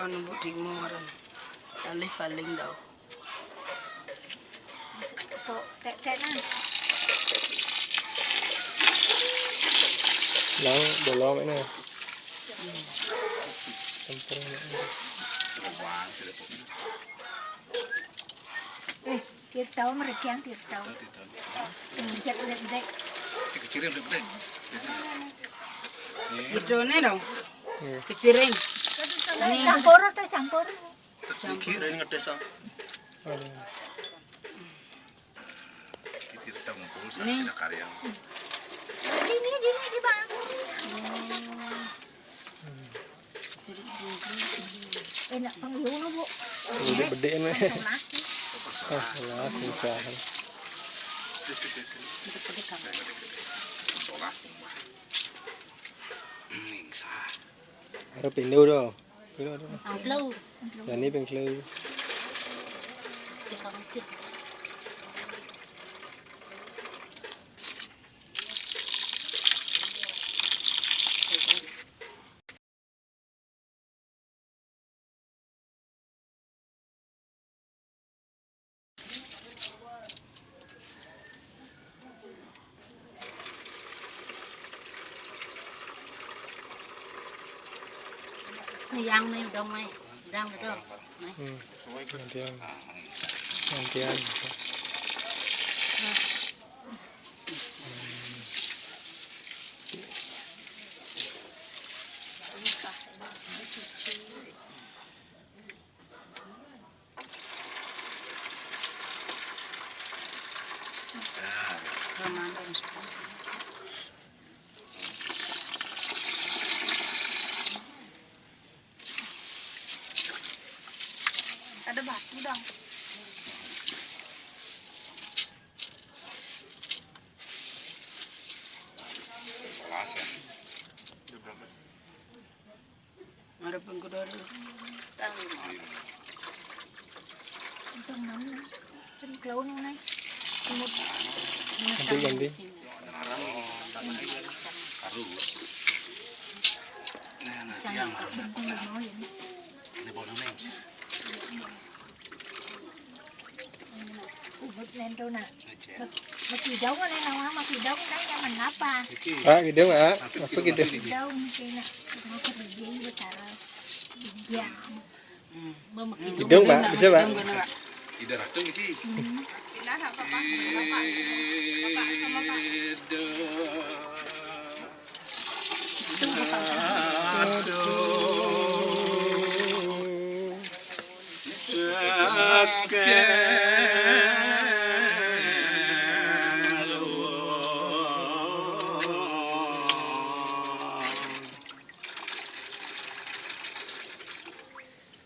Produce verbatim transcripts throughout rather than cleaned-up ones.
Anu, Bu, di moran. Alih paling tau. Tok, tek, tek, nah. Nang, bolong ini. Tempur ini. Eh, tirtau, meregian tirtau. Tirtau. Injek, injek, injek. Keciring, injek, injek. Iya. Hidronya dong. Iya. Keciring. Campur atau campur? Iki ini ngetes, ah. Aduh. Iki tempur. Ini. Sasina karya. Ini, ini, ini, Bang. Enak pang ngono, Bu. Bedhe-bedhe ne. Langsung lagi. Oh, langsung sah. Bedhe-bedhe kan. Ningsah. Ayo pindah dong. Pindah dong. Angklung. Dani ping telu. Tiga menit. Nih, yang nih, dong, nih. Dang, dong. Nih. Hmm. Gantian. Gantian. Ada batu, dong. Salah, ya. Ada batu. Ngarep pengko dari. Untung mana? Kan kelon, Nay. Semut. Ganti, ganti. Harus. Nah, nah, tiang. Untung mau ya, nih. Ini bolong, nih. Ubut nento na. Aja. Mak-, makidong na nawa, makidong na yang mengapa? Iki. Pak, gitu, Pak. Apa gitu? Makidong sih na. Mau kerja betara. Iya. Hmm. Hidung, Pak. Bisa, Pak. Hidung kena, Pak. Ida ratu iki. Hmm. Pindah apa, Pak? Bapak, Bapak sama Pak. Ida.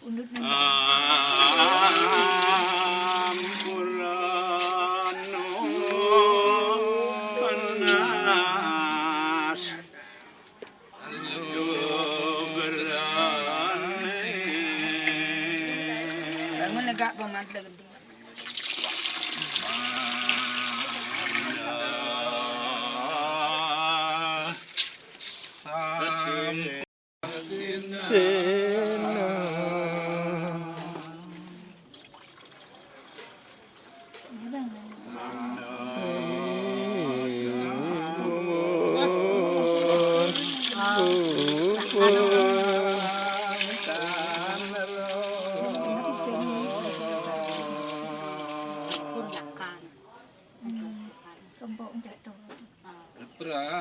Undut nang. Ampura nunas. Bangun negak, pemantul gede. Sena. Berarti